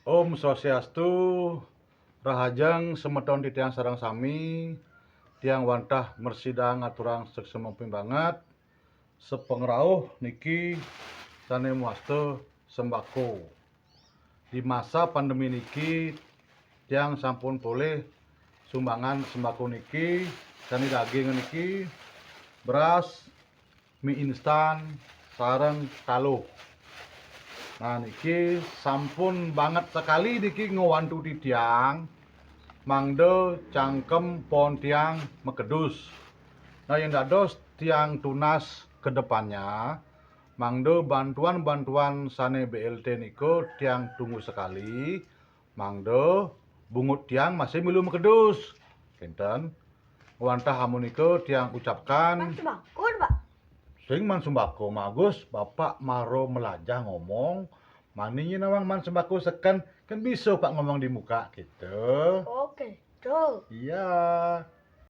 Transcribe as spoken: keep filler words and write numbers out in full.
Om Swastiastu, rahajeng semeton titiang sareng sami, tiang wantah mrasida ngaturang suksma banget, sapangrauh niki sane mawasta sembako. Di masa pandemi niki, tiang sampun polih sumbangan sembako niki, sane daging niki, beras, mie instan, sareng taluh. Nah, niki sampun banget sekali niki ngwantu titiang, mangda cangkem pon tiang makedus. Nah, yen dados tiang tunas ke depannya, mangda bantuan-bantuan sane B L T nika tiang tunggu sekali, mangda bungut tiang masih milu makedus. Kenten. Wantah amunika tiang ucapkan. Sembako, Pak. Sing man sembako, Gus, Bapak mara melajah ngomong, mani nawang man sembako seken, kan bisa Pak ngomong di muka kita. Oke, tuh. Iya.